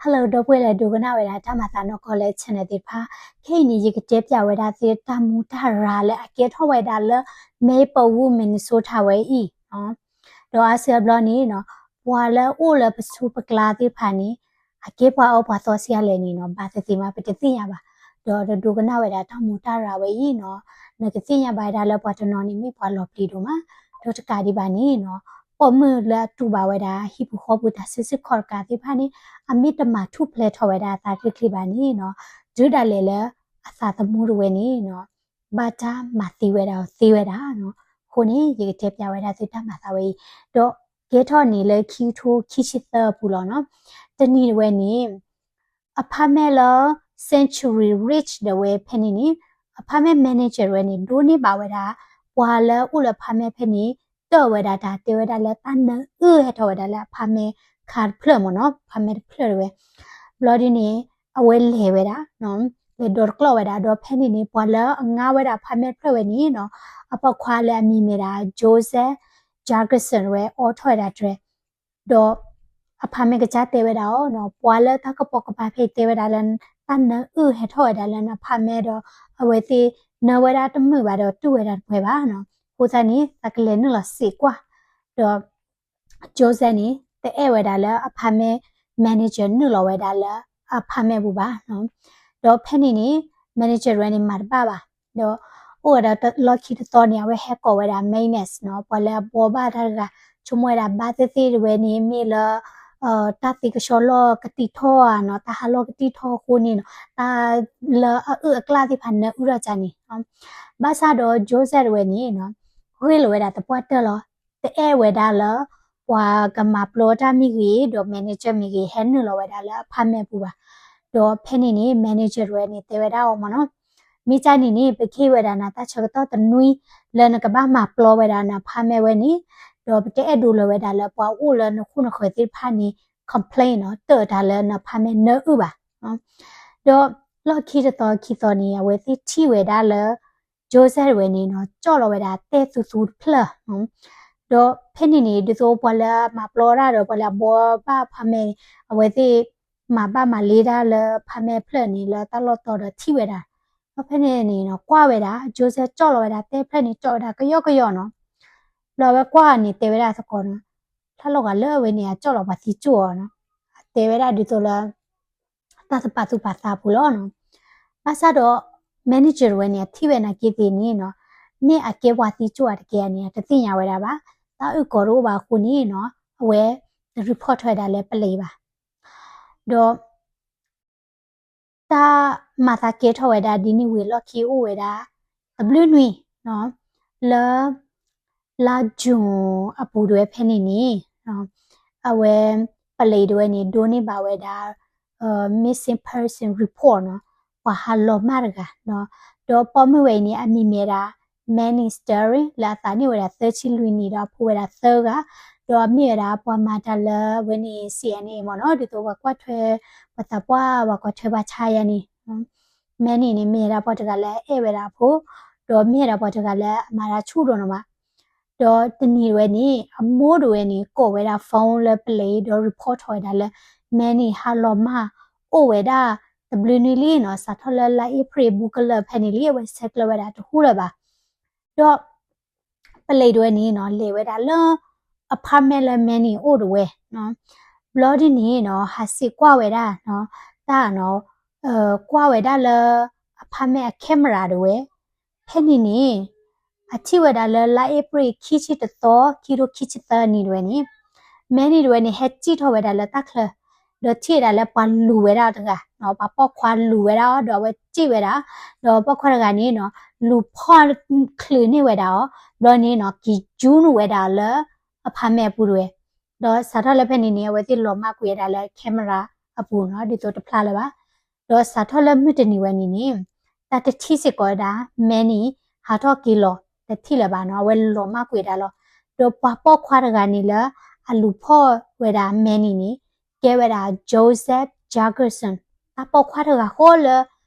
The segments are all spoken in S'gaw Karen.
Hello ဒီပုၢ်ဝဲၢ်လၢဒိကနၣ်ဝဲဒၣ်တၢ်မၤသးနီၢ်ကီၢ်လၢ channel သ့ၣ်တဖၣ်, ခဲအံၤန့ၣ် ယကတဲပၠးဝဲဒၣ်သုတၢ်မူတၢ်ရၤလၢအကဲထီၣ်ဝဲဒၣ်လၢ Maplewood Minnesota ဝဲအံၤနီၤ. ဒီးအါစုအါဘျီန့ၣ်နီၤ, ပှၤလၢအအိၣ်လၢပဆူးပကျါသ့ၣ်တဖၣ်န့ၣ် အကဲပှၤအၢပှၤသီဆံးအါလဲၣ်န့ၣ်နီၤ, ဘၣ်သ့ၣ်သ့ၣ်မး ပတသ့ၣ်ညါဘၣ်. ဒီးတဒိကနၣ်ဝဲဒၣ်တၢ်မူတၢ်ရၤဝဲအံၤနီၤ, နကသ့ၣ်ညါဘၣ်ဝဲဒၣ်လၢပှၤတနီၤန့ၣ်မ့ၢ်ပှၤလီၤပျံၤဒိၣ်မး, ဒီးတကးဒံးဘၣ်န့ၣ်နီၤ, ပိာ်မုၣ်လၢအတူၢ်ဘၣ်ဝဲဒၣ် ဟံၣ်ပူၤဃီပူၤတၢ်စုဆူၣ်ခီၣ်တကးသ့ၣ်တဖၣ်န့ၣ် အမ့ၢ်တမၤထူၣ်ဖျဲးထီၣ်ဝဲဒၣ်အသးချ့ချ့ဘၣ်န့ၣ်နီၤ, တုၤဒၣ်လဲာ်လၢအသးသမူတဝဲန့ၣ်နီၤ, ဘၣ်တၢ်မၤသံဝဲဒၣ်အီၤသ့ဝဲဒၣ်နီၤ. အဃိန့ၣ် ယကတဲပၠးဝဲဒၣ်သုတၢ်မၤသးဝဲအံၤ, ဒီးကဲထီၣ်န့ၣ်လၢခံကထိခံဆံသၢအပူၤလီၤနီၤ. တနံၤတဝဲန့ၣ် apartment လၢ Century Ridge ဒၣ်ဝဲဖဲန့ၣ်န့ၣ်, apartment manager တဝဲန့ၣ် ဒိးန့ၢ်ဘၣ်ဝဲဒၣ် ပှၤလၢအအိၣ်လၢ apartment ဖဲန့ၣ် တၢၢ်ဝဲဒၣ်တၢ် တဲဝဲဒၣ်လၢတၢ်နၢအုၣ်ဟဲထီၣ်ဝဲဒၣ်လၢ apartment ခါတဖျၢၣ်မ့ၢ်နီၤ, apartment တဖျၢၣ်တဝဲ. ဘျီဒ်န့ၣ် အဝဲလဲၤဝဲဒၣ်, လဲၤဒိးတကျီၢ်ဝဲဒၣ်, ဒီးဖဲန့ၣ်န့ၣ် ပှၤလၢအငါဝဲဒၣ် apartment တဖျၢၣ်ဝဲန့ၣ်နီၤ, အပိာ်ခွါလၢအမံၤမ့ၢ်ဒၣ် Joseph Jackson တဝဲ အိးထီၣ်ဝဲဒၣ်တြဲၤ ဒီး apartment ကစၢ်တဲဝဲဒၣ်အီၤနီၤ, ပှၤလၢတၢ်ကပိာ်ကပၤဖဲအံၤတဲဝဲဒၣ်လၢ တၢ်နၢအုၣ်ဟဲထီၣ်ဝဲဒၣ်လၢန apartment ဒီး အဝဲသ့ၣ်နၢဝဲဒၣ်တမုာ်ဘၣ်ဒီးတူၢ်ဝဲဒၣ်တပှဲၤဘၣ်နီၤ. အဃိသတးန့ၣ် သးကလဲၤနုာ်လီၤစံးကွၢ်, ဒီး Joseph န့ၣ် တအဲၣ်ဝဲဒၣ်လၢ apartment manager နုာ်လီၤဝဲဒၣ်လၢ apartment ပူၤဘၣ်နီၤ. ဒီးဖဲန့ၣ်န့ၣ် manager တဝဲန့ၣ် မၤတဘၣ်ဘၣ်. ဒီးအိၣ်ဝဲဒၣ်လီၢ်ခံတသီန့ၣ် အဝဲဟဲကိးဝဲဒၣ် Magnus နီၤ, ပှၤလၢအဘှီဘၣ်တၢ်တဂၤ, ဆိကမိၣ်ဝဲဒၣ်ဘၣ်သ့ၣ်သ့ၣ်တဝဲန့ၣ် မ့ၢ်လၢ တၢ်သ့ကဆှီလီၢ်ကတံာ်ထီၣ်ဧါနီၤ, တၢ်ဟးလီၢ်ကတံာ်ထီၣ်အဃိန့ၣ်နီၤ, တၢ်လၢအအုၣ်အကျၣ်သ့ၣ်တဖၣ်နၢအုၣ်ထီၣ်ကန့ၣ်, ဘၣ်ဆၣ်ဒီး Joseph တဝဲန့ၣ်နီၤ, ဂ့ၢ်လီၤဝဲဒၣ်သပှၢ်တၢၢ်လီၤ. တအဲၣ်ဝဲဒၣ်လၢ ပှၤကမၤပျီတၢ်မ့ၢ်ဂ့ၤ ဒီး manager မ့ၢ်ဂ့ၤ ဟဲနုာ်လီၤဝဲဒၣ်လၢ apartment ပူၤဘၣ်. ဒီးဖဲန့ၣ်န့ၣ် manager တဝဲန့ၣ် တဲဝဲဒၣ်အီၤမ့ၢ်နီၤ, မ့ၢ်ကၢ်န့ၣ်န့ၣ် ပကဟ့ၣ်ဝဲဒၣ်နၤတၢ်ဆၢကတီၢ်တနွံ လၢနကဘၣ်မၤပျီဝဲဒၣ်န apartment ဝဲန့ၣ်, ဒီးပတအဲၣ်ဒိးလၢၤဝဲဒၣ်လၢပှၤအိၣ်လၢနခိၣ်နဃၢၤသ့ၣ်တဖၣ်န့ၣ် complain နီၤ, တၢၢ်တၢ်လၢန apartment နၢအုၣ်ဘၣ်. ဒီးလီၢ်ခံတသီခံသီန့ၣ် အဝဲသ့ၣ်ထံၣ်ဝဲဒၣ်လၢ Joseph တဝဲန့ၣ်နီၤ, ကၠီၣ်လီၤဝဲဒၣ်တဲသူသူတဖျၢၣ်, ဒီးဖဲန့ၣ်န့ၣ် ဒ်သိးပှၤလၢအမၤပျီတၢ်ဒီးပှၤလၢအဘှီဘၣ် apartment န့ၣ် အဝဲသ့ၣ်မၤဘၣ်မၤလ့တၢ်လၢ apartment ဖျၢၣ်န့ၣ် လၢတၢ်လီၢ်တီဒီးထံၣ်ဝဲဒၣ်, ဒီးဖဲန့ၣ်န့ၣ်နီၤ ကွၢ်ဝဲဒၣ် Joseph ကၠီၣ်လီၤဝဲဒၣ်တဲဖျၢၣ်န့ၣ် ကၠီၣ်ဝဲဒၣ်ကယီကယီနီၤ. ဘျီအဝဲကွၢ်န့ၣ် တဲဝဲဒၣ်သကိးနီၤ, ဖျါလီၤဂာ်လၢအဝဲန့ၣ် အကၠီၣ်လီၤပှၤသံကၠိၣ်အီၤနီၤ, တဲဝဲဒၣ်ဒ်သိးလၢ တၢ်တပာ်သူၣ်ပာ်သးပူၤလီၤနီၤ. ဘၣ်ဆၣ်ဒီး manager တဝဲန့ၣ် အထံၣ်ဝဲနာ်က့သ့ၣ်န့ၣ်နီၤ, မ့ၢ်အကဲပှၤသံကၠိၣ်ဧါတကဲဧါန့ၣ် အတသ့ၣ်ညါဝဲဒၣ်ဘၣ်. တၢ်အုၣ်ကီၤတအိၣ်ဘၣ်အဃိန့ၣ်နီၤ, အဝဲတ report ထီၣ်ဝဲဒၣ်လၢ police ဘၣ်. ဒီး တၢ်မၤသးကဲထီၣ်ဝဲဒၣ်ဒ်န့ၣ်ဝံၤအလီၢ်ခံအိၣ်ဝဲဒၣ် တဘျုးနွံနီၤ, လၢ လါယူၤအပူၤတဝဲဖဲန့ၣ်န့ၣ်, အဝဲ police တဝဲန့ၣ် ဒိးန့ၢ်ဘၣ်ဝဲဒၣ် missing person report နီၤ, ပှၤဟးလီၤမၢ်တဂၤနီၤ, ဒီးပိာ်မုၣ်ဝဲအံၤန့ၣ် အမံၤမ့ၢ်ဝဲဒၣ် Manny Sterling လၢအသးန့ၢ်ဝဲဒၣ်သၢဆံလွံၢ်နံၣ်ဒီးအဖိဝဲဒၣ်သၢဂၤ, ဒီးအမ့ၢ်ဝဲဒၣ်ပှၤမၤတၢ်လၢအဝဲန့ၣ် C N A မ့ၢ်နီၤ, ဒ်သိးပှၤကွၢ်ထွဲ ပှၤသးပှၢ် ပှၤကွၢ်ထွဲပှၤဆါယၤန့ၣ် Manny န့ၣ် မ့ၢ်ဝဲဒၣ်ပှၤတဂၤလၢအအဲၣ်ဝဲဒၣ်အဖိ, ဒီးမ့ၢ်ဝဲဒၣ်ပှၤတဂၤလၢအမၤတၢ်ဆူၣ်ဒိၣ်နီၤမး. ဒီးတနံၤတဝဲန့ၣ် အမိၢ်တဝဲန့ၣ် ကိးဝဲဒၣ် phone လၢ police ဒီး report ထီၣ်ဝဲဒၣ်လၢ Manny ဟးလီၤမၢ်အိၣ်ဝဲဒၣ်တဘျုးနွံလံနီၤ, စးထီၣ်လၢလါအ့ဖြ့ၣ် ဘူးကလၢာ်ဖဲန့ၣ်လံ အဝဲဆဲးကျၢဝဲဒၣ်တဟူလၢၤဘၣ်. ဒီး police တဝဲန့ၣ်နီၤ လဲၤဝဲဒၣ်လၢ apartment လၢ Manny အိၣ်တဝဲနီၤ, ဘျီဒ်န့ၣ်နီၤ ဟးစံးကွၢ်ဝဲဒၣ်နီၤ, တၢ်နီၤ ကွၢ်ဝဲဒၣ်လၢ apartment အ camera တဝဲ, ဖဲန့ၣ်န့ၣ် အထံၣ်ဝဲဒၣ်လၢလါအ့ဖြ့ၣ် ခံဆံတသီ ခံထိခံဆံသၢနံၤတဝဲန့ၣ် Manny တဝဲန့ၣ် ဟဲစံၣ်ထီၣ်ဝဲဒၣ်လၢတၢ်ချၢ, ဒီးထံၣ်ဝဲဒၣ်လၢပှၤလူၤဝဲဒၣ်တဂၤနီၤ, ပှၤပိာ်ခွါလူၤဝဲဒၣ်အီၤ ဒီးအဝဲစံၣ်ဝဲဒၣ်, ဒီးပိာ်ခွါတဂၤန့ၣ်နီၤ လူၤဖီၣ်ချုးန့ၢ်ဝဲဒၣ်အီၤ, ဘျီန့ၣ်နီၤ က့ၤယူနုာ်ဝဲဒၣ်အီၤလၢ apartment အပူၤတဝဲ, ဒီးစးထီၣ်လၢဖဲန့ၣ်န့ၣ် အဝဲသ့ၣ်လီၤမၢ်ကွံာ်ဝဲဒၣ်လၢ camera အပူၤနီၤ ဒ်သိးတဖျါလၢၤဘၣ်. ဒီးစးထီၣ်လၢမုၢ်တနံၤဝဲန့ၣ်န့ၣ် တၢ်တထံၣ်စ့ၢ်ကီးဝဲဒၣ် Manny ဟးထီၣ်က့ၤလီၤ တထံၣ်လၢၤဘၣ်နီၤ, အဝဲလီၤမၢ်ကွံာ်ဝဲဒၣ်လီၤ. ဒီးပှၤပိာ်ခွါတဂၤန့ၣ်လၢ အလူၤဖီၣ်ဝဲဒၣ် Manny န့ၣ် ကဲဝဲဒၣ် Joseph Jackson, တၢ်ပိာ်ခွါတဂၤဃီလၢ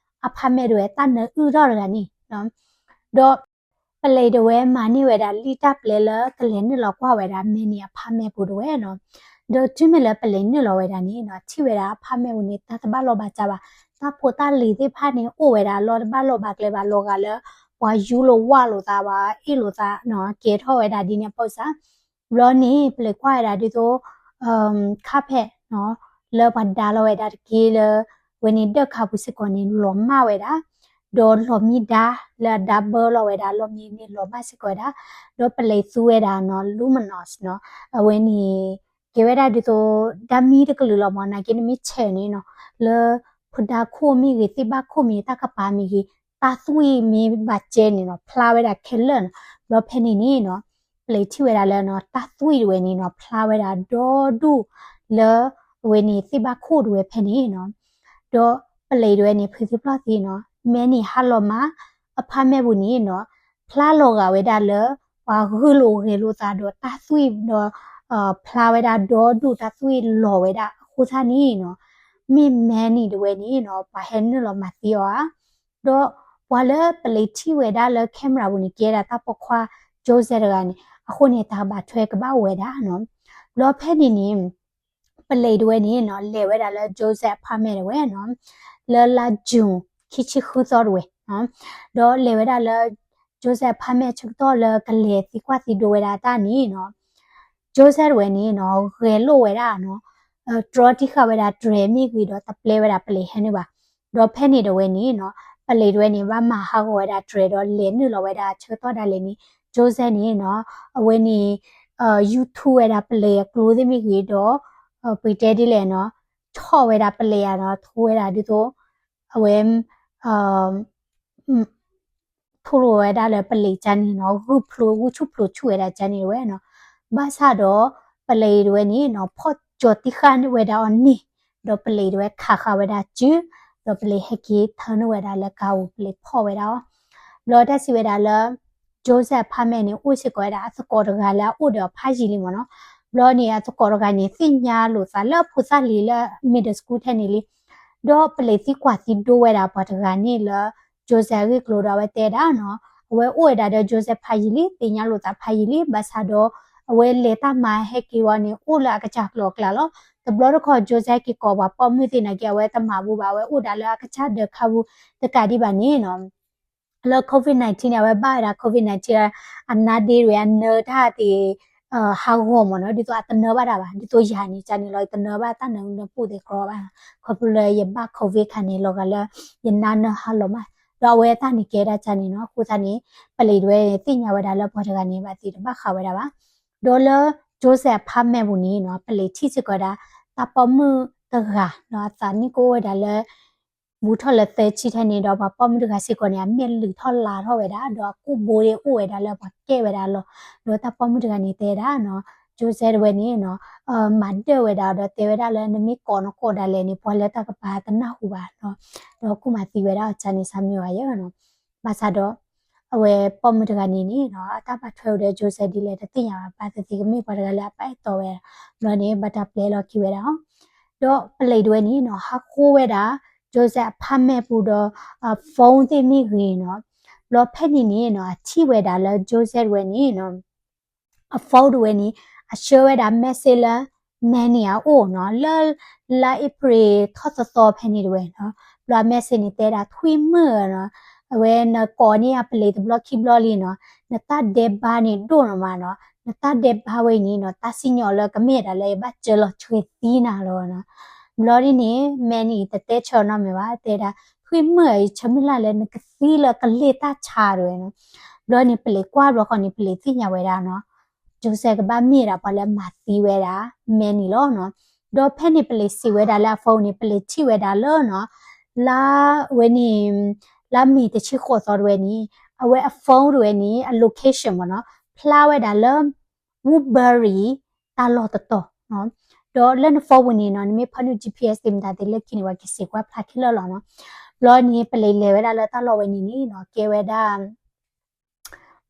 apartment တဝဲ တၢ်နၢအုၣ်ထီၣ်တဂၤန့ၣ်, ဒီး police တဝဲမၤန့ၢ်ဝဲဒၣ်လံာ်တၢ်ပျဲလၢကလဲၤနုာ်လီၤကွၢ်ဝဲဒၣ် Manny apartment ပူၤတဝဲနီၤ. ဒီးတုၤမ့ၢ်လၢပလံးနုာ်လီၤဝဲဒၣ်န့ၣ်နီၤ ထံၣ်ဝဲဒၣ် apartment ပူၤန့ၣ် တၢ်တဘၣ်လီၢ်ဘၣ်စးဘၣ်, တၢ်ဖိတၢ်လံၤသ့ၣ်တဖၣ်န့ၣ် အိၣ်ဝဲဒၣ်လီၢ်တဘၣ်လီၢ်ဘၣ်ကျဲဘၣ်, လီၤဂာ်လၢ ပှၤယူလိာ်ဝၢ်လိာ်သးဘၣ်, အ့ၣ်လိာ်သးနီၤ, ကဲထီၣ်ဝဲဒၣ်ဒ်န့ၣ်အပၢၢ်စၢ်. ဘျီန့ၣ် ပလံးကွၢ်ဝဲဒၣ်ဒ်သိး carpet နီၤ, လၢပှၤဒါလီၤဝဲဒၣ်တက့ၢ်လၢ ဝဲန့ၣ်ဒၢးခါပူၤစ့ၢ်ကီးန့ၣ် လီၤမၢ်ဝဲဒၣ်, ဒီးလီၢ်မံဒါလၢအဒါဘၢလီၤဝဲဒၣ် လီၢ်မံန့ၣ်လီၤမၢ်စ့ၢ်ကီးဝဲဒၣ်, ဒီးပလံးသူဝဲဒၣ်နီၤ Luminous နီၤ, အဝဲန့ၣ် ကဲဝဲဒၣ်ဒ်သိး ဒါမံတကလုာ်လီၤမၢ်, နာ်က့နမ့ၢ်ဆဲးန့ၣ်နီၤ, လၢ ဖုဒါခိၣ်မ့ၢ်ဂ့ၤ, သ့ၣ်ဘၣ်ခိၣ်မ့ၢ်ဂ့ၤ, တၢ်ကပၤမ့ၢ်ဂ့ၤ, တၢ်သွံၣ်မ့ၢ်ဘၣ်ကဲန့ၣ်နီၤ ဖျါဝဲဒၣ်ခဲလၢာ်နီၤ. ဘျီဖဲန့ၣ်န့ၣ်နီၤ ပလံးထံၣ်ဝဲဒၣ်လၢနီၤ တၢ်သွံၣ်တဝဲန့ၣ်နီၤ ဖျါဝဲဒၣ်ဒီဒူၣ်လၢ အဝဲန့ၣ်သ့ၣ်ဘၣ်ခိၣ်တဝဲဖဲန့ၣ်နီၤ. ဒီးပလံးတဝဲန့ၣ် ဖုသံပျီၢ်သံနီၤ Manny ဟါလီၤမၢ် apartment ပူၤန့ၣ်နီၤ ဖျါလီၤဂာ်ဝဲဒၣ်လၢ ပှၤဂုာ်လိာ်ဂဲၤလိာ်သးဒီးတၢ်သွံၣ်ဒီး ဖျါဝဲဒၣ်ဒီဒူၣ် တၢ်သွံၣ်လီၤဝဲဒၣ်အဃိသတးန့ၣ်နီၤ မ့ၢ် Manny တဝဲန့ၣ်နီၤ ပှၤဟဲနုာ်လီၤမၤသံအီၤဧါ. ဒီးပှၤလၢပလံးထံၣ်ဝဲဒၣ်လၢ camera ပူၤန့ၣ် ကဲဒၣ်တၢ်ပိာ်ခွါ Joseph တဂၤန့ၣ် အဃိန့ၣ် တၢ်ဘၣ်ထွဲကဘၣ်အိၣ်ဝဲဒၣ်နီၤ. ဘျီဖဲန့ၣ်န့ၣ် ပလံးတဝဲန့ၣ်နီၤ လဲၤဝဲဒၣ်လၢ Joseph apartment တဝဲနီၤ လၢလါ June ခံဆံဃုသီတဝဲနီၤ ဒီးလဲၤဝဲဒၣ်လၢ Joseph apartment ဆၢကတီၢ်လၢကလဲၤသံကွၢ်သံဒိးဝဲဒၣ်တၢ်န့ၣ်နီၤ Joseph တဝဲန့ၣ်နီၤ ဂဲၤလိာ်ဝဲဒၣ်နီၤ တြီတံၢ်ဃာ်ဝဲဒၣ်တြဲၤမ့ၢ်ဂ့ၤဒီး တပျဲဝဲဒၣ်ပလံးဟဲနုာ်ဘၣ်. ဒီးဖဲန့ၣ်တဝဲန့ၣ်နီၤ ပလံးတဝဲန့ၣ် ဘၣ်မၤဟးဂီၤဝဲဒၣ်တြဲၤဒီး လဲၤနုာ်လီၤဝဲဒၣ်ဆၢကတီၢ်ဒၣ်လဲာ်န့ၣ် Joseph န့ၣ်နီၤ အဝဲန့ၣ် ယူၤထူဝဲဒၣ်ပလံးအကျိသ့ၣ်မ့ၢ်ဂ့ၤဒီး ပတဲဒ်လဲၣ်နီၤ ဆီၣ်ဝဲဒၣ်ပလံးဧါနီၤ ထိဝဲဒၣ်ဒ်သိး အဝဲ ထိၣ်လိာ်ဝဲဒၣ်လၢပလံးကၢ်န့ၣ်နီၤ ဂုၢ်ဖျိ ဂုၢ်ဆူၣ်ဖျိဆူၣ်ဝဲဒၣ်ကၢ်န့ၣ်တဝဲနီၤ. ဘၣ်ဆၣ်ဒီး ပလံးတဝဲန့ၣ်နီၤ ဖီၣ်ကၠီၤတံၢ်ဃာ်ဝဲဒၣ်အီၤန့ၣ် ဒီးပလံးတဝဲခးဃာ်ဝဲဒၣ်စု ဒီးပလံးဟဲက့ၤထၢနုာ်ဝဲဒၣ်လၢကါပူၤ ပလံးဖီၣ်ဝဲဒၣ်အီၤ ဘျီတၢ်စံးဝဲဒၣ်လၢ Joseph apartment န့ၣ် အိၣ်စ့ၢ်ကီးဝဲဒၣ်အသကိးတဂၤလၢအအိၣ်ဒီးအဖးယံာ်လံမ့ၢ်နီၤ. ဘျီန့ၣ် အသကိးတဂၤန့ၣ် သ့ၣ်ညါလိာ်သးလၢအဖိသၣ်လံၤလၢ middle school ထဲန့ၣ်လံ ဒီးပလံးသံကွၢ်သံဒိးဝဲဒၣ်ပှၤတဂၤန့ၣ်လၢ Joseph အဂ့ၢ်ကျိၤဒီး အဝဲတဲဒၣ်နီၤ အဝဲအိၣ်ဝဲဒၣ်ဒီး Joseph ဖးယံာ်လံ သ့ၣ်ညါလိာ်သးဖးယံာ်လံ ဘၣ်ဆၣ်ဒီး အဝဲလဲၤတၢ်မၤဟဲက့ၤဝဲန့ၣ် အိၣ်လၢအကစၢ်ကျိၤအကျဲလီၤ. တဘျီတခီ Joseph ဟဲက့ၤကိးပှၤပိာ်မုၣ်သ့ၣ်နာ်က့ အဝဲတမၤဘူးဘၣ် အဝဲအိၣ်ဒၣ်လၢအကစၢ်ဒၢးခါပူၤ တကးဒံးဘၣ်န့ၣ်နီၤ လၢ COVID nineteen န့ၣ် အဝဲဘၣ်ဝဲဒၣ် COVID nineteen အနါဒ့တဝဲ အနၢတၢ်သ့ၣ် ဟးဂီၤမ့ၢ်နီၤ ဒ်သိးအတနၢဘၣ်တၢ်ဘၣ် ဒ်သိးယၤန့ၣ် ကန့ၣ်လီၤ ယတနၢဘၣ်တၢ်နၢနၢပူၣ်သ့ၣ်ကြီဘၣ် ခီဖျိလၢယဘၣ် COVID ခါန့ၣ် လီၤဂာ်လၢ ယနါနၢဟးလီၤမး ဒီးအဝဲတၢ်န့ၣ်ကဲဒၣ်ကန့ၣ်နီၤ အဃိသတးန့ၣ် ပလံးတဝဲသ့ၣ်ညါဝဲဒၣ်လၢပှၤတဂၤန့ၣ် ဘၣ်သံတဘၣ်ဃးဝဲဒၣ်ဘၣ် ဒီးလၢ Joseph apartment ပူၤန့ၣ်နီၤ ပလံးထံၣ်စ့ၢ်ကီးဝဲဒၣ် တၢ်ပိာ်မုၣ်တဂၤနီၤ အသးနံၣ်ကအိၣ်ဝဲဒၣ်လၢ ဘူးထီၣ်လၢသၢဆံထဲန့ၣ်ဒီး ပှၤပိာ်မုၣ်တဂၤစ့ၢ်ကီးန့ၣ် အမဲာ်လုာ်ထီၣ်လၤထီၣ်ဝဲဒၣ် ဒီးအကူၣ်ဘိန့ၣ်အိၣ်ဝဲဒၣ်လၢပှၤကဲဝဲဒၣ်လီၤ ဒီးတၢ်ပိာ်မုၣ်တဂၤန့ၣ်တဲဒၣ်နီၤ Joseph တဝဲန့ၣ်နီၤ မၤဒၢၣ်ဝဲဒၣ်ဒီးတဲဝဲဒၣ်လၢနမ့ၢ်ကိးနကိးဒၣ်လဲာ်န့ၣ် ပှၤလၢတၢ်ကပၤတနၢ်ဟူဘၣ်နီၤ ဒီးကူၣ်မၤသံဝဲဒၣ်အီၤကန့ၣ် ဆါမံဝဲယဲနီၤ ဘၣ်ဆၣ်ဒီး အဝဲပိာ်မုၣ်တဂၤန့ၣ်န့ၣ်နီၤ အတၢ်ဘၣ်ထွဲအိၣ်ဒီး Joseph ဒ်လဲၣ်တသ့ၣ်ညါဘၣ် ဘၣ်သ့ၣ်သ့ၣ်ကမ့ၢ်ပှၤတဂၤလၢအပာ်အဲၣ်တီဝဲ ဘျီန့ၣ် ဘၣ်တၢ်ပျဲလီၤခံဝဲဒၣ်အီၤ ဒီးပလံးတဝဲန့ၣ်နီၤ ဟးဃိဝဲဒၣ် Joseph apartment ပူၤဒီး phone သ့ၣ်မ့ၢ်ဂ့ၤနီၤ ဘျီဖဲန့ၣ်န့ၣ်နီၤ အထံၣ်ဝဲဒၣ်လၢ Joseph တဝဲန့ၣ်နီၤ အ phone တဝဲန့ၣ် အဆှၢဝဲဒၣ် message လၢ Manny အအိၣ်နီၤ လၢ လါအ့ဖြ့ၣ်ထီၣ်သီသီဖဲန့ၣ်တဝဲနီၤ ဘျီအ message န့ၣ်တဲဒၣ် ထွံၣ်မုၣ်နီၤ အဝဲနကိးန့ၢ်အပလံးတဘျီခံဘျီလံနီၤ နတၢ်ဒဲးဘးန့ၣ်ဒိၣ်နီၤမးနီၤ နတၢ်ဒဲးဘးဝဲအံၤန့ၣ်နီၤ တၢ်စံၣ်ညီၣ်လၢကမ့ၢ်ဒၣ်လၢယဘၣ်စၢလီၤဆှဲသံနၤလီၤနီၤ ဘျီဒ်န့ၣ် Manny တတဲဆၢနီတမံၤဘၣ် တဲဒၣ် ထွံၣ်မုၣ်ဧၢ ယဆၢမုၢ်လၢ်လၢနကသံလၢကလ့ၢ်တၢ်ဆါတဝဲနီၤ ဘျီန့ၣ် ပလံးကွၢ်ဘျီဃီန့ၣ် ပလံးသ့ၣ်ညါဝဲဒၣ်နီၤ Joseph ကဘၣ်မ့ၢ်ဒၣ်ပှၤလၢမၤသံဝဲဒၣ် Manny လီၤနီၤ ဒီးဖဲန့ၣ်ပလံးစံးဝဲဒၣ်လၢအ phone န့ၣ် ပလံးထံၣ်ဝဲဒၣ်လၢနီၤ လါဝဲန့ၣ် လါမ့ၤတဆံဃိးသီတဝဲန့ၣ် အဝဲအ phone တဝဲန့ၣ် အ location မ့ၢ်နီၤ ဖျါဝဲဒၣ်လၢ Woodbury တၢ်လီၢ်တတီၤနီၤ ဒီးလၢန phone ပူၤန့ၣ်နီၤ နမ့ၢ်ဖီၣ်နုာ် G P S သ့ၣ်မတၤသ့ၣ်လၢခံန့ၣ် ပှၤကစံးကွၢ်ဖျါခဲလၢာ်လီၤနီၤ ဘျီန့ၣ် ပလံးလဲၤဝဲဒၣ်လၢတၢ်လီၢ်ဝဲန့ၣ်န့ၣ်နီၤ ကဲဝဲဒၣ်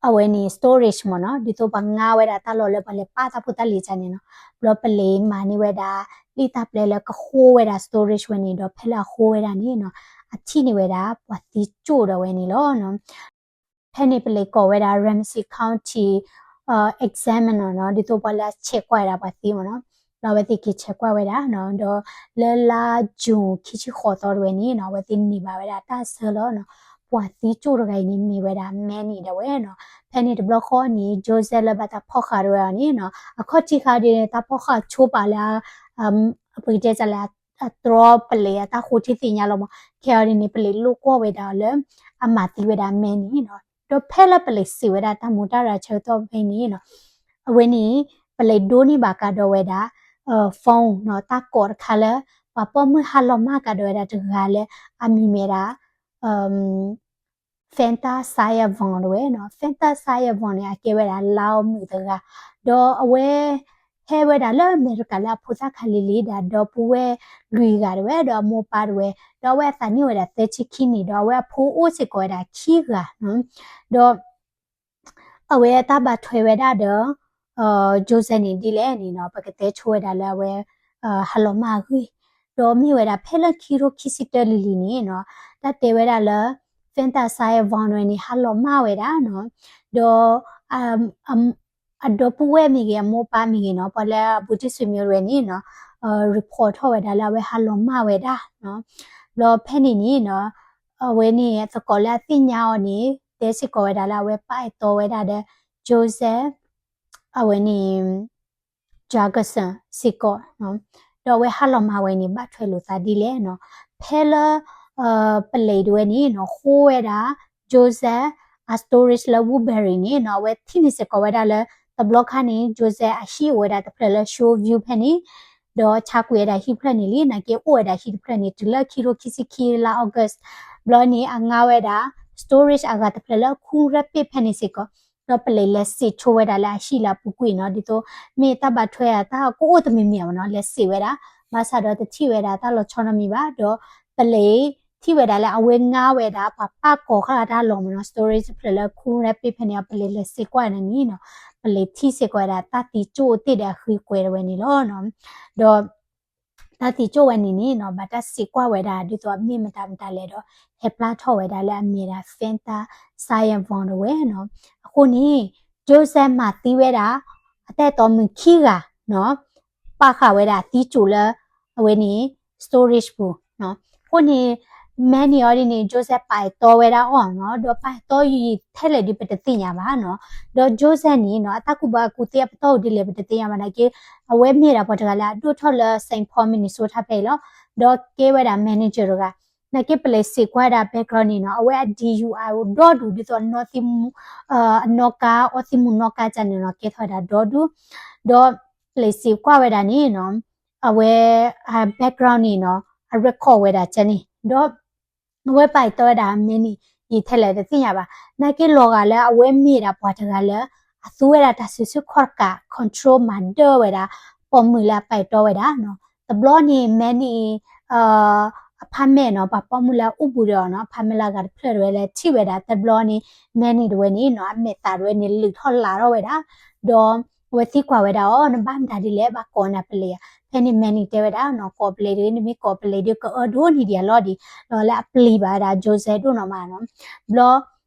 အဝဲန့ၣ် storage မ့ၢ်နီၤ ဒ်သိးပှၤငါဝဲဒၣ်တၢ်လီၢ်လၢပှၤလဲၤပာ်တၢ်ဖိတၢ်လံၤကန့ၣ်နီၤ ဘျီပလံးမၤန့ၢ်ဝဲဒၣ် လံာ်တၢ်ပျဲလၢကဃိဝဲဒၣ် storage ဝဲန့ၣ် ဒီးဖဲလၢအဃိဝဲဒၣ်န့ၣ်နီၤ အထံၣ်န့ၢ်ဝဲဒၣ် ပှၤသံကၠိၣ်ဒီးဝဲန့ၣ်လီၤနီၤ ဖဲန့ၣ်ပလံးကိးဝဲဒၣ် Ramsey County Examiner နီၤ ဒ်သိးပှၤလၢအဆဲးကွၢ်ဝဲဒၣ်ပှၤသံမ့ၢ်နီၤ ဘျီအဝဲသ့ၣ်က့ၤဆဲးကွၢ်ဝဲဒၣ်နီၤ, ဒီးလၢလါယူၤခံဆံဃိးသီတဝဲန့ၣ်နီၤ အဝဲသ့ၣ်န့ၢ်ဘၣ်ဝဲဒၣ်တၢ်ဆၢလီၤနီၤ. ပှၤသံကၠိၣ်တဂၤအံၤန့ၣ် မ့ၢ်ဝဲဒၣ် Manny ဒၣ်ဝဲနီၤ. ဖဲန့ၣ်တဘျီဃီန့ၣ် Joseph လၢဘၣ်တၢ်ဖီၣ်ဃာ်တဝဲအီၤန့ၣ်နီၤ အခီၣ်ထံးခါဒ်န့ၣ် တၢ်ဖီၣ်ဃာ်ဆိပာ်လၢ ပကတဲစးလၢ အတြီပလံးအတၢ်ဃိထံသ့ၣ်ညါလီၤမး, ခဲအံၤဒ်န့ၣ် ပလံးလိၣ်ကွီၢ်ဝဲဒၣ်လၢ အမၤသံဝဲဒၣ် Manny နီၤ. ဒီးဖဲလၢပလံးစံးဝဲဒၣ်တၢ်မူတၢ်ရၤဆၢကတီၢ်ဖဲန့ၣ်နီၤ အဝဲန့ၣ် ပလံးဒိးန့ၢ်ဘၣ်ကဒီးဝဲဒၣ် phone နီၤ တၢ်ကိးတခါလၢ ပှၤပိာ်မုၣ်ဟးလီၤမၢ်ကဒီးဝဲဒၣ်တဂၤလၢ အမံၤမ့ၢ်ဒၣ် Fanta Sayavong တဝဲနီၤ. Fanta Sayavong န့ၣ် အကဲဝဲဒၣ်လါအီမုၣ်တဂၤ, ဒီးအဝဲ ဟဲဝဲဒၣ်လၢအမဲရကၤလၢအဖိသၣ်ခါလံၤလံၤ ဒီးဒီပုၢ်ဝဲၢ်လွံၢ်ဂၤတဝဲ ဒီးအမိၢ်ပၢ်တဝဲ, ဒီးအဝဲအသးနံၣ်အိၣ်ဝဲဒၣ်သၢဆံခံနံၣ် ဒီးအဝဲအဖိအိၣ်စ့ၢ်ကီးဝဲဒၣ်ခံဂၤနီၤ. ဒီး အဝဲတၢ်ဘၣ်ထွဲဝဲဒၣ်ဒီး Joseph န့ၣ်ဒ်လဲၣ်န့ၣ်နီၤ ပကတဲဆိဝဲဒၣ်လၢအဝဲ ဟးလီၤမၢ်အဂ့ၢ်, ဒီးမ့ၢ်ဝဲဒၣ်ဖဲလၢခံကထိခံဆံတၢလံၤလံၤန့ၣ်နီၤ တၢ်တဲဝဲဒၣ်လၢ Fanta Sayavong ဝဲန့ၣ် ဟးလီၤမၢ်ဝဲဒၣ်နီၤ, ဒီး အဒီပုၢ်ဝဲၢ်မ့ၢ်ဂ့ၤ အမိၢ်ပၢ်မ့ၢ်ဂ့ၤနီၤ ပှၤလၢအဘူးတံၢ်ဆွေမျိုးတဝဲန့ၣ်နီၤ report ထီၣ်ဝဲဒၣ်လၢအဝဲဟးလီၤမၢ်ဝဲဒၣ်နီၤ. ဘျီဖဲန့ၣ်န့ၣ်နီၤ အဝဲန့ၣ်သကိးလၢအသ့ၣ်ညါအီၤန့ၣ် တဲစ့ၢ်ကီးဝဲဒၣ်လၢအဝဲပာ်အဲၣ်တီဝဲဒၣ်ဒီး Joseph အဝဲန့ၣ် Jackson စ့ၢ်ကီးနီၤ, ဒီးအဝဲဟးလီၤမၢ်ဝဲန့ၣ် ဘၣ်ထွဲလိာ်သးဒ်လဲၣ်နီၤ. ဖဲလၢ ပလံးတဝဲန့ၣ်နီၤ ဃိဝဲဒၣ် Joseph အ storage လၢ Woodbury န့ၣ်နီၤ အဝဲထံၣ်န့ၢ်စ့ၢ်ကီးဝဲဒၣ်လၢ တဘျီခါန့ၣ် Joseph အဟံၣ်အိၣ်ဝဲဒၣ်တဖျၢၣ်လၢ Shore View ဖဲန့ၣ် ဒီးဆါကွံာ်ဝဲဒၣ်ဟံၣ်တဖျၢၣ်န့ၣ်လံ, နာ်က့အိၣ်ဝဲဒၣ်ဟံၣ်တဖျၢၣ်န့ၣ် တုၤလၢခံကထိခံဆံခံလါ August ဘျီန့ၣ် အငါဝဲဒၣ် storage အဂၤတဖျၢၣ်လၢ Coon Rapids ဖဲန့ၣ်စ့ၢ်ကီး, ဒီးပလံးလဲၤစံးဆိဝဲဒၣ်လၢအဟံၣ်လၢအပူၤကွံာ်နီၤ, ဒ်သိး မ့ၢ်တၢ်ဘၣ်ထွဲအတၢ်ကအိၣ်တမံၤမံၤမ့ၢ်နီၤ, လဲၤစံးဝဲဒၣ်, ဘၣ်ဆၣ်ဒီးတထံၣ်ဝဲဒၣ်တၢ်လီၤဆီနီတမံၤဘၣ်, ဒီးပလံးထံၣ်ဝဲဒၣ်လၢအဝဲငါဝဲဒၣ် ပှၤပာ်ကီၤဃာ်တၢ်လီၢ်မ့ၢ်နီၤ, storage တဖျၢၣ်လၢ Coon Rapids ဖဲန့ၣ် ပလံးလဲၤစံးကွၢ်န့ၣ်န့ၣ်နီၤ, ပလံးထံၣ်စ့ၢ်ကီးဝဲဒၣ် တၢ်သံကၠိၣ်အိၣ်တ့ၢ်ဒီးအဃံကွဲးတဝဲန့ၣ်လီၤနီၤ. ဒီး တၢ်သံကၠိၣ်ဝဲန့ၣ်န့ၣ်နီၤ ဘၣ်တၢ်စံးကွၢ်ဝဲဒၣ် ဒ်သိးအမ့ၢ်မတၤမတၤလဲၣ်ဒီး ဟဲပျၢ်ထီၣ်ဝဲဒၣ်လၢအမ့ၢ်ဒၣ် Fanta Sayavong တဝဲနီၤ. အဃိန့ၣ် Joseph မၤသံဝဲဒၣ် အတၢ်အဲၣ်တီမုၣ်ခံဂၤနီၤ, ပာ်ဃာ်ဝဲဒၣ်အသံကၠိၣ်လၢ အဝဲန့ၣ် storage ပူၤနီၤ. အဃိန့ၣ် Manny အီၤဒ်န့ၣ် Joseph ပာ်အဲၣ်တီဝဲဒၣ်အီၤနီၤ, ဒီးပာ်အဲၣ်တီယံာ်ထဲလဲၣ်ဒုး ပတသ့ၣ်ညါဘၣ်နီၤ. ဒီး Joseph န့ၣ်နီၤ အတၢ်ကူၣ်ဘၣ်ကူၣ်သ့အပတီၢ်အိၣ်ဒ်လဲၣ် ပတသ့ၣ်ညါဘၣ်နာ်က့ အဝဲမ့ၢ်ဒၣ်ပှၤတဂၤလၢအဒိၣ်ထီၣ်လၢ Saint Paul Minnesota ဖဲအံၤလီၤ. ဒီးကဲဝဲဒၣ် manager တဂၤ, နာ်က့ပလံးစံးကွၢ်ဝဲဒၣ် background န့ၣ်နီၤ အဝဲအ DUI အိၣ်ဒီဒူၣ် ဒ်သိးအနီၢ်သံမူ အနီၢ်ကါ အီသံးမူနီၢ်ကါကန့ၣ်နီၤ ကဲထီၣ်ဝဲဒၣ်ဒီဒူၣ်, ဒီးပလံးစံးကွၢ်ဝဲဒၣ်န့ၣ်နီၤ အဝဲ background န့ၣ်နီၤ အ record ဝဲဒၣ်ကန့ၣ် ဒီး အဝဲပာ်အဲၣ်တီဝဲဒၣ် Manny ယံာ်ထဲလဲၣ်တသ့ၣ်ညါဘၣ်. နာ်က့လီၤဂာ်လၢအဝဲမ့ၢ်ဒၣ်ပှၤတဂၤလၢ အသူဝဲဒၣ်တၢ်စုဆူၣ်ခီၣ်တကး control မၤဒၢဝဲဒၣ် ပိာ်မုၣ်လၢအပာ်အဲၣ်တီဝဲဒၣ်နီၤ. တဘျီန့ၣ် Manny အ apartment နီၤ ပှၤပိာ်မုၣ်လၢအအိၣ်ဘူးဒီးအီၤနီၤ apartment လၢအဂၤတဖျၢၣ်တဝဲလၢထံၣ်ဝဲဒၣ်တဘျီန့ၣ် Manny တဝဲန့ၣ်နီၤ အမဲာ်သးတဝဲန့ၣ် လုးထီၣ်လးထီၣ်ဝဲဒၣ် ဒီး အဝဲသံကွၢ်ဝဲဒၣ်အီၤ နဘၣ်မတၤဒ်လဲၣ် ဘၣ်ကိးနၤပလံးဧါ. ဖဲန့ၣ် Manny တဲဝဲဒၣ်နီၤ ကိးပလံးဒ် နမ့ၢ်ကိးပလံးဒ် ကအၢဒိၣ်န့ၢ်ဒံးအလီၢ်ဒံး လီၤလၢအပျံၤဘၣ်ဝဲဒၣ် Joseph ဒိၣ်နီၢ်မးနီၤ. ဘျီ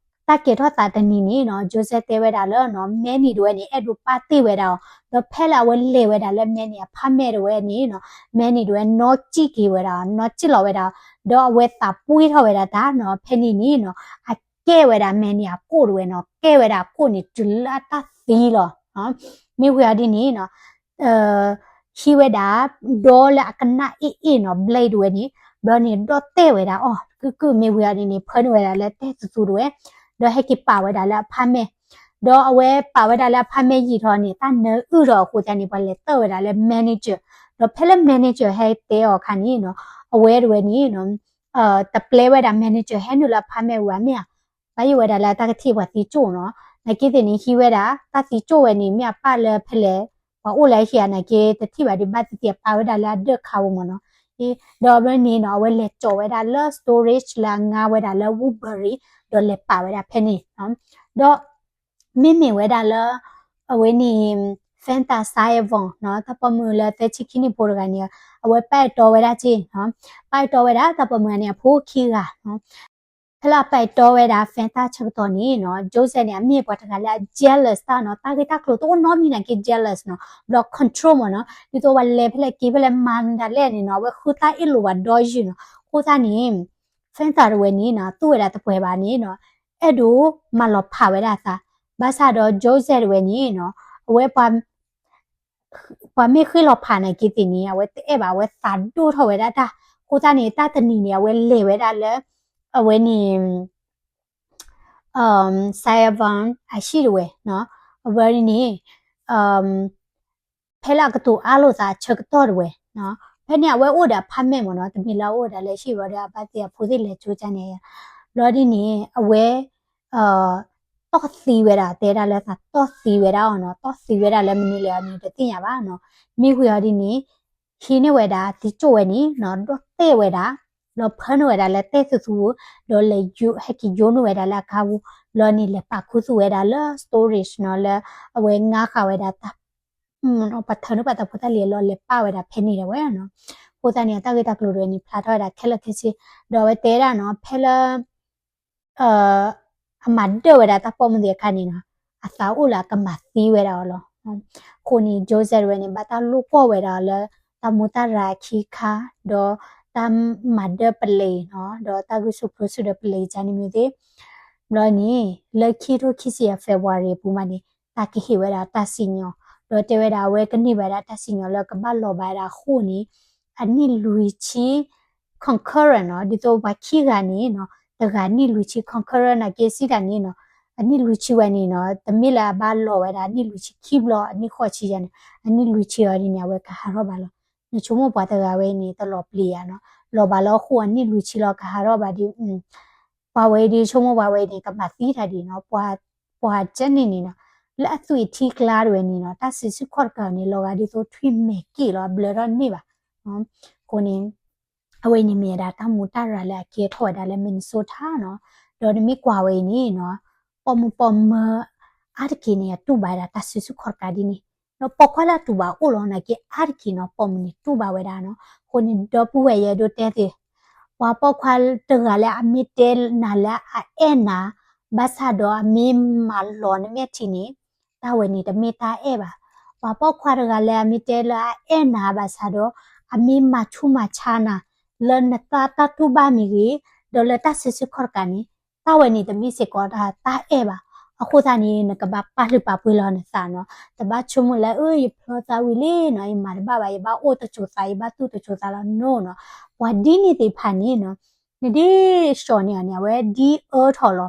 တၢ်ကဲထီၣ်သးတနံၤန့ၣ်နီၤ Joseph တဲဝဲဒၣ်လၢနီၤ Manny တဝဲန့ၣ် အဲၣ်ဒိးပာ်တ့ၢ်ဝဲဒၣ်အီၤ ဒီးဖဲလၢအဝဲလဲၤဝဲဒၣ်လၢ Manny apartment တဝဲန့ၣ်နီၤ Manny တဝဲနီၢ်ကံၣ်က့ၤဝဲဒၣ် နီၢ်ကံၣ်လီၤဝဲဒၣ် ဒီးအဝဲ သးပှ့ၤထီၣ်ဝဲဒၣ်တၢ်နီၤ ဖဲန့ၣ်န့ၣ်နီၤ အကဲဝဲဒၣ် Manny အကိၣ်တဝဲနီၤ ကဲဝဲဒၣ်အကိၣ်န့ၣ် တုၤလၢအတၢ်သံလီၤ. မ့ၢ်ဝံၤအီၤဒ်န့ၣ်နီၤ ဟံးဝဲဒၣ် ဒီလၢအကနၣ်အ့ၣ်အ့ၣ်နီၤ blade တဝဲန့ၣ် ဘျီန့ၣ် ဒီၣ်တဲာ်ဝဲဒၣ်အီၤ ကုၢ်ကုၢ် မ့ၢ်ဝံၤအီၤဒ်န့ၣ် ဖၢနုာ်ဝဲဒၣ်လၢတဲသူသူတဝဲ ဒီးဟဲက့ၤပာ်ဝဲဒၣ်လၢအ apartment ဒီးအဝဲပာ်ဝဲဒၣ်လၢအ apartment ယံာ်ထီၣ်န့ၣ် တၢ်နၢအုၣ်ထီၣ်အဃိသတးန့ၣ် ပှၤလဲၤတၢၣ်ဝဲဒၣ်လၢ manager ဒီးဖဲလၢ manager ဟဲတဲအီၤအခါန့ၣ်နီၤ အဝဲတဝဲန့ၣ်နီၤ တပျဲဝဲဒၣ် manager ဟဲနုာ်လၢအ apartment ဝဲမ့ၢ်ဧါ ဘၣ်ယိၣ်ဝဲဒၣ်လၢတၢ်ကထံၣ်ပှၤသံကၠိၣ်နီၤ နာ်က့သ့ၣ်န့ၣ် ဟံးဝဲဒၣ် တၢ်သံကၠိၣ်ဝဲန့ၣ် မ့ၢ်အပၢ်လၢဖဲလဲၣ် ပှၤအိၣ်လၢဟံၣ်ဧါ နာ်က့ တထံၣ်ဘၣ်ဒံးဘၣ်သ့ၣ်သ့ၣ် အပာ်ဝဲဒၣ်လၢအဒၢးခးဝဲမ့ၢ်နီၤ ဒီးဘျီန့ၣ်နီၤ အဝဲလဲၤကၠီၤဝဲဒၣ်လၢ storage လၢအငါဝဲဒၣ်လၢ Woodbury ဒီးလဲၤပာ်ဝဲဒၣ်ဖဲန့ၣ် ဒီး မ့မ့ၢ်ဝဲဒၣ်လၢ အဝဲန့ၣ် Fanta Sayavong နီၤ တၢ်ပိာ်မုၣ်လၢသၢဆံခံနံၣ်ဖိတဂၤန့ၣ် အဝဲပာ်အဲၣ်တီဝဲဒၣ်က့ ပာ်အဲၣ်တီဝဲဒၣ် တၢ်ပိာ်မုၣ်ဂၤန့ၣ် အဖိခံဂၤနီၤ ဖဲလၢအပာ်တီဝဲဒၣ် Fanta ဆၢကတီၢ်န့ၣ်နီၤ Joseph န့ၣ် အမ့ၢ်ပှၤတဂၤလၢအ jealous တၢ်နီၤ တၢ်ဂ့ၢ်တၢ်ကျိၤတအိၣ်နီတမံၤနာ်က့ jealous နီၤ ဘျီ control မ့ၢ်နီၤ ဒ်သိးပှၤလဲၤဖဲလဲၣ်က့ၤဖဲလဲၣ်မၤဒၣ်လဲၣ်န့ၣ်နီၤ အဝဲဃုတၢ်အ့ၣ်လိာ်ဘၣ်ဒီယုၢ်နီၤ အဃိသတးန့ၣ် Fanta တဝဲန့ၣ်နီၤ သူၣ်ဝဲဒၣ်တပှဲၤဘၣ်န့ၣ်နီၤ အဲၣ်ဒိးမၤလီၤဖးဝဲဒၣ်အသး ဘၣ်ဆၣ်ဒီး Joseph တဝဲန့ၣ်နီၤ အဝဲ ပှၤမ့ၢ်ဃ့လီၤဖးနာ်က့သ့ၣ်န့ၣ် အဝဲတအဲၣ်ဘၣ် အဝဲသးဒိၣ်ထီၣ်ဝဲဒၣ်တၢ် အဃိသတးန့ၣ် တၢ်တနံၤန့ၣ် အဝဲလဲၤဝဲဒၣ်လၢ အဝဲန့ၣ် Saigon အဟံၣ်တဝဲနီၤ အဝဲန့ၣ် ဖဲလၢအကတိၤအါလိာ်သးအဆၢကတီၢ်တဝဲ ဖဲန့ၣ်အဝဲအိၣ်ဒီးအ apartment မ့ၢ်နီၤ တမ့ၢ်လၢအအိၣ်ဒီးလၢဟံၣ်ဝဲဒီးအဘၣ်သ့ၣ်အဖိသ့ၣ်လဲၤကၠိကၢ်န့ၣ် ဘျီဒ်န့ၣ် အဝဲ တီၢ်သံဝဲဒၣ် တဲဒၣ်လၢသးတီၢ်သံဝဲဒၣ်အီၤနီၤ တီၢ်သံဝဲဒၣ်လၢမနုၤလဲၣ်အီၤန့ၣ် တသ့ၣ်ညါဘၣ်နီၤ မ့ၢ်ဝံၤအီၤဒ်န့ၣ် ဟံးန့ၢ်ဝဲဒၣ်သံကၠိၣ်ဝဲန့ၣ်နီၤ ဒီၣ်တဲာ်ဝဲဒၣ် ဒီးဖၢန့ၢ်ဝဲဒၣ်လၢတဲၢ်သူသူ ဒီးလဲၤ ဟဲက့ၤယိန့ၢ်ဝဲဒၣ်လၢအကါပူၤ ဘျီန့ၣ် လဲၤပာ်ခူသူၣ်ဝဲဒၣ်လၢ storage နီၤ လၢအဝဲငါဃာ်ဝဲဒၣ်တၢ် ပှၤထၢန့ၢ်ပှၤတၢ်ဖိတၢ်လံၤအလီၢ် လဲၤပာ်ဝဲဒၣ်ဖဲန့ၣ်ဒၣ်ဝဲနီၤ အဃိသတးန့ၣ် အတၢ်ဂ့ၢ်တၢ်ကျိၤတဝဲန့ၣ် ဖျါထီၣ်ဝဲဒၣ်ခဲလၢာ်ခဲဆ့ ဒီးအဝဲတဲဒၣ်နီၤ ဖဲလၢ အမၤဒၢၣ်ဝဲဒၣ်တၢ်ပိာ်မုၣ်သ့ၣ်အခါန့ၣ်နီၤ အသးအိၣ်လၢအကမၤသံဝဲဒၣ်အီၤလီၤ. အဃိန့ၣ် Joseph တဝဲန့ၣ် ဘၣ်တၢ်လိၣ်ကွီၢ်ဝဲဒၣ်အီၤလၢ တၢ်မူတၢ်ရၤခံခါ ဒီးတၢ်မၤဒၢၣ်ပလံးနီၤ ဒီးတၢ်ဂုာ်ဆူၣ်ပျိဆူၣ်ဒီးပလံးကန့ၣ်မ့ၢ်သ့ ဘျီန့ၣ် လၢခံထိခံဆံယဲၢ် February အပူၤမးန့ၣ် တၢ်ကဟ့ၣ်ဝဲဒၣ်တၢ်စံၣ်ညီၣ် ဒီးတဲဝဲဒၣ်အဝဲကန့ၢ်ဝဲဒၣ်တၢ်စံၣ်ညီၣ်လၢကဘၣ်လီၤဘၣ်ဝဲဒၣ်အဃိန့ၣ် အနံၣ်လွံၢ်ဆံ concurrent နီၤ ဒ်သိးပှၤခံဂၤန့ၣ်နီၤ တဂၤနံၣ်လွံၢ်ဆံ concurrent နာ်က့စံးတၢ်န့ၣ်နီၤ အနံၣ်လွံၢ်ဆံဝဲန့ၣ်နီၤ တမ့ၢ်လၢအဘၣ်လီၤဝဲဒၣ်အနံၣ်လွံၢ်ဆံခံဘျီ အနံၣ်ဃိးဆံယဲၢ်န့ၣ် အနံၣ်လွံၢ်ဆံအီၤဒ်န့ၣ် အဝဲကဟးထီၣ်ဘၣ်လီၤ. နဆိကမိၣ်ပှၤတဂၤဝဲန့ၣ် တလီၤပျံၤယၤနီၤ လီၤဘၣ်လၢအဃိအနံၣ်လွံၢ်ဆံလီၤကဟးထီၣ်ဘၣ်ဒီး ပှၤဝဲအံၤဒ်ဆိကမိၣ်ပှၤဝဲအံၤန့ၣ် ကမၤသံတၢ်ဒ်နီၤ ပှၤကဲန့ၣ်န့ၣ်နီၤ လၢအသွံၣ်အထံကျါတဝဲန့ၣ်နီၤ တၢ်စုဆူၣ်ခီၣ်တကးန့ၣ် လီၤဂာ်ဒ်သိးထွံၣ်မဲာ်က့ၣ်လီၤ အဘျၢထီၣ်န့ၢ်ဘၣ်. အဃိန့ၣ် အဝဲအံၤန့ၣ်မ့ၢ်ဝဲဒၣ်တၢ်မူတၢ်ရၤလၢအကဲထီၣ်ဝဲဒၣ်လၢ Minnesota နီၤ ဒီးနမ့ၢ်ကွၢ်ဝဲအံၤန့ၣ်နီၤ ပိာ်မုၣ်ပိာ်မၢၤ အါတက့ၢ်န့ၣ် အတူၢ်ဘၣ်ဝဲဒၣ်တၢ်စုဆူၣ်ခီၣ်တကးဒ်န့ၣ် ဒီးပိာ်ခွါလၢအတူၢ်ဘၣ်အိၣ်လီၤနာ်က့ အါတက့ၢ်နီၤ ပိာ်မုၣ်န့ၣ်တူၢ်ဘၣ်ဝဲဒၣ်နီၤ အဃိန့ၣ် ဒီပုၢ်ဝဲၢ်ယအဲၣ်ဒိးတဲသ့ ပှၤပိာ်ခွါတဂၤလၢအမ့ၢ်တဲနၤလၢအအဲၣ်နၤ ဘၣ်ဆၣ်ဒီးအမ့ၢ်မၤလီၤနမဲာ်ထံန့ၣ် တၢ်ဝဲန့ၣ်တမ့ၢ်တၢ်အဲၣ်ဘၣ်. ပှၤပိာ်ခွါတဂၤလၢအမ့ၢ်တဲလၢအအဲၣ်နၤဘၣ်ဆၣ်ဒီး အမ့ၢ်မၤဆူၣ်မၤဆါနၤ လၢနတၢ်တူၢ်ဘၣ်မ့ၢ်ဂ့ၤ, ဒီးလၢတၢ်စုဆူၣ်ခီၣ်တကးန့ၣ် တၢ်ဝဲန့ၣ်တမ့ၢ်စ့ၢ်ကီးတၢ်အဲၣ်ဘၣ်. အဃိသတးန့ၣ် နကဘၣ်ပာ်လုၢ်ပာ်ပှ့ၤလီၤနသးနီၤ. တဘၣ်ဆိကမိၣ်လၢ အၢ ယဖျီသးဝံၤလံနီၤ, ယမၤတဘၣ်ဘၣ်, ယဘၣ်အိၣ်တစိၤသး, ယဘၣ်တူၢ်တစိၤသးလီၤ, no နီၤ. ပှၤဒ်န့ၣ်သ့ၣ်တဖၣ်န့ၣ်နီၤ နဒ်သိးန့ၣ်န့ၣ် အဝဲဒ်အၢထီၣ်လီၤ.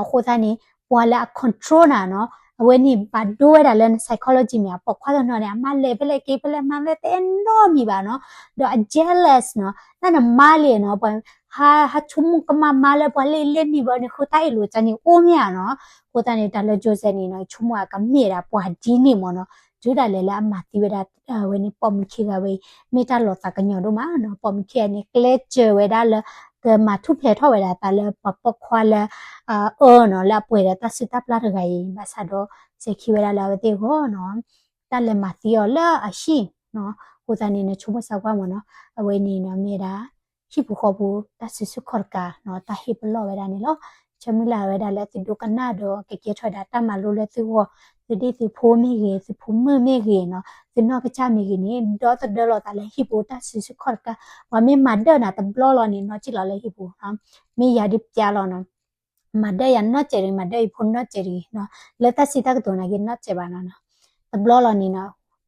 အဃိသတးန့ၣ် ပှၤလၢအ control နၤနီၤ, အဝဲန့ၣ်ဘၣ်ဒိဝဲဒၣ်လၢန psychology မ့ၢ်ဧါ, ပိာ်ခွါတနီၤန့ၣ် အမၤလဲၤဖဲလဲၣ်က့ၤဖဲလဲၣ် မၤဝဲတအဲၣ်နီတမံၤဘၣ်နီၤ, ဒီးအ jealous နီၤ, တၢ်နမါလံနီၤ, ပှၤဟးဟးဆိကမိၣ်ကမၣ်မါလၢပှၤလၢအလဲၤနံၤဘၣ်န့ၣ် ဃုတၢ်အ့ၣ်လိာ်ကန့ၣ်အိၣ်မ့ၢ်ဧါနီၤ. အဃိသတးန့ၣ် တၢ်လၢ Joseph န့ၣ်နီၤ ဆိကမိၣ်အကမ့ၢ်ဒၣ်ပှၤဒ်န့ၣ်မ့ၢ်နီၤ, တုၤဒၣ်လဲာ်လၢအမၤသံဝဲဒၣ် အဝဲန့ၣ်ပိာ်မုၣ်ခံဂၤဝဲအံၤ မ့ၢ်တၢ်လီၤသးကညီၤဒိၣ်မးနီၤ. ပိာ်မုၣ်ခံဂၤန့ၣ် ကျဲစၢၤဝဲဒၣ်လၢ ကမၤထူၣ်ဖျဲးထီၣ်ဝဲဒၣ်သးလၢပှၤပိာ်ခွါလၢ အၢနီၤ လၢအပှဲၤဒီးတၢ်စုၣ်တၢ်ပျၢ်တဂၤအံၤ ဘၣ်ဆၣ်ဒီး စဲၤခံဝဲဒၣ်လၢအဝဲသ့ၣ်အဂီၢ်နီၤ, တၢ်လဲၤမၤသံအီၤလၢအဟံၣ်နီၤ. အဃိသတးန့ၣ် နဆိကမိၣ်စၢ်ကွၢ်မ့ၢ်နီၤ, အဝဲန့ၣ်နီၤ မ့ၢ်ဝဲဒၣ် ဟံၣ်ပူၤဃီပူၤ တၢ်စုဆူၣ်ခီၣ်တကးနီၤ တၢ်ဟ့ၣ်ပလီၢ်ဝဲဒၣ်န့ၣ်လီၤ. ဆၢမုၢ်လၢ်ဝဲဒၣ်လၢသုဒိကနၣ်ဒီး ကကဲထီၣ်ဝဲဒၣ်တၢ်မၤလိလၢသုဂီၢ်, သုဒ့ၣ်သုဖိမ့ၢ်ဂ့ၤ, သုဖိမုၣ်မ့ၢ်ဂ့ၤနီၤ, သုနီၢ်ကစၢ်မ့ၢ်ဂ့ၤန့ၣ် ဒီသဒၢလီၤသးလၢဟံၣ်ပူၤတၢ်စုဆူၣ်ခီၣ်တကး, ပှၤမ့ၢ်မၤဒၢၣ်နၤတဘျီလီၤန့ၣ် နီၢ်ကံၣ်လီၤလၢဟံၣ်ပူၤနီၤ, မ့ၢ်ယၤဒုးပျါလီၤနီၤ မၤဒၢၣ်ယၤနီၢ်စဲးတဂ့ၤ, မၤဒၢၣ်ယဖိနီၢ်စဲးတဂ့ၤနီၤ, လၢတၢ်စံးတၢ်ကတိၤနာ်က့နီၢ်စဲးဘၣ်နီၤနီၤ, တဘျီလီၤန့ၣ်နီၤ,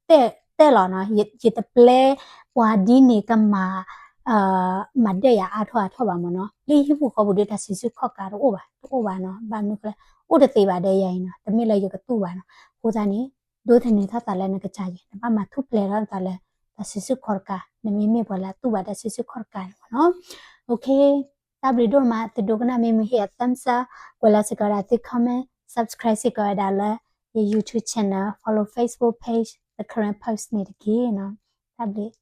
တဲ တဲလီၤနီၤ, ယ ယတပျဲပှၤဒ်န့ၣ်ကမၤ မၤဒၢၣ်ယၤအါထီၣ်အါထီၣ်ဘၣ်မ့ၢ်နီၤ, လၢဟံၣ်ပူၤဃီပူၤဒီးတၢ်စုဆူၣ်ခီၣ်ကးတအိၣ်ဘၣ်, တအိၣ်ဘၣ်နီၤ, ဘၣ်မနုၤလဲၣ်, အိၣ်တသ့ဘၣ်ဒီးယၤအံၤနီၤ, တမ့ၢ်လၢယကတူၢ်ဘၣ်နီၤ, အဃိသတးန့ၣ် ဒိးသန့ၤထီၣ်သးလၢနကစၢ်ယဲၢ်, နဘၣ်မၤထူၣ်ဖျဲးထီၣ်သးလၢ တၢ်စုဆူၣ်ခီၣ်တကး, နမ့မ့ၢ်ပှၤလၢအတူၢ်ဘၣ်တၢ်စုဆူၣ်ခီၣ်တကးန့ၣ်မ့ၢ်နီၤ, တၢ်ဘျုးဒိၣ်မး, သုဒိကနၣ်မ့ၢ်မုာ်ဟ့ၣ်ယၤ thumbs up, ကွဲးလီၤစ့ၢ်ကီးဝဲဒၣ်သု comment, subscribe စ့ၢ်ကီးဝဲဒၣ်လၢ ယ YouTube channel, follow Facebook page, The Karen Post န့ၣ်တက့ၢ်နီၤ, တၢ်ဘျုး